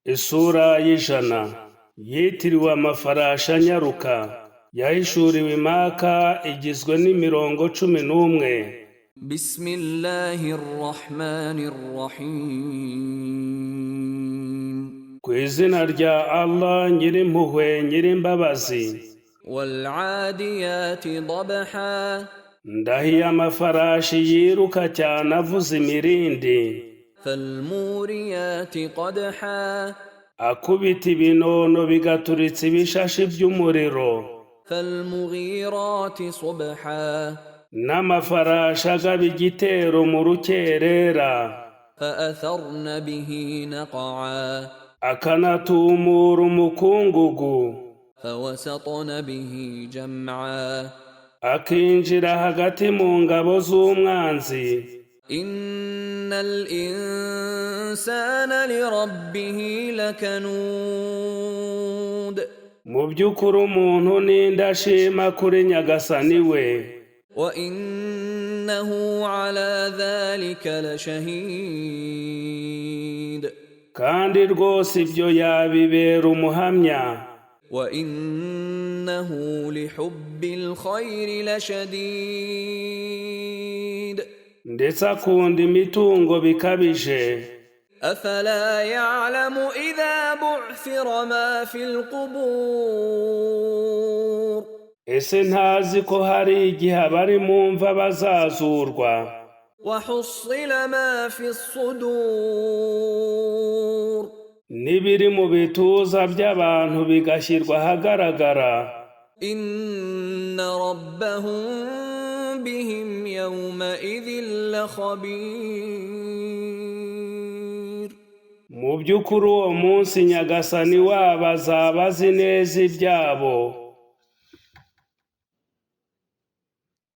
Isura y'100 yitiriwe amafarashi anyaruka, yahishuriwe i Maka, igizwe n'imirongo 11. بسم الله الرحمن الرحيم. Ku izina rya Allah, Nyirimpuhwe, Nyirimbabazi. والعاديات ضبحا. Ndahiye amafarashi yiruka cyane avuza imirindi. فالموريات قدحا. Akubita ibinono bigaturitsa ibishashi by'umuriro. فالمغيرات صبحا. N'amafarashi agaba igitero mu rukerera. فأثرن به نقعا. Akanatumura umukungugu. فوسطن به جمعا. Akinjira hagati mu ngabo z'umwanzi. إن الإنسان لربه لكنود. Mu by'ukuri umuntu ni indashima kuri Nyagasani we. وإنه على ذلك لشهيد. Kandi rwose ibyo yabibera umuhamya. وإنه لحب الخير لشديد. Ndetse akunda imitungo bikabije. أفلا يعلم إذا بعثر ما في القبور؟ Ese ntazi ko hari igihe abari mu mva bazazurwa? وحصل ما في الصدور. N'ibiri mu bituza by'abantu bigashyirwa ahagaragara. إن ربهم بهم يومئذ لخبير. Mu by'ukuri uwo munsi Nyagasani wabo azaba azi neza ibyabo.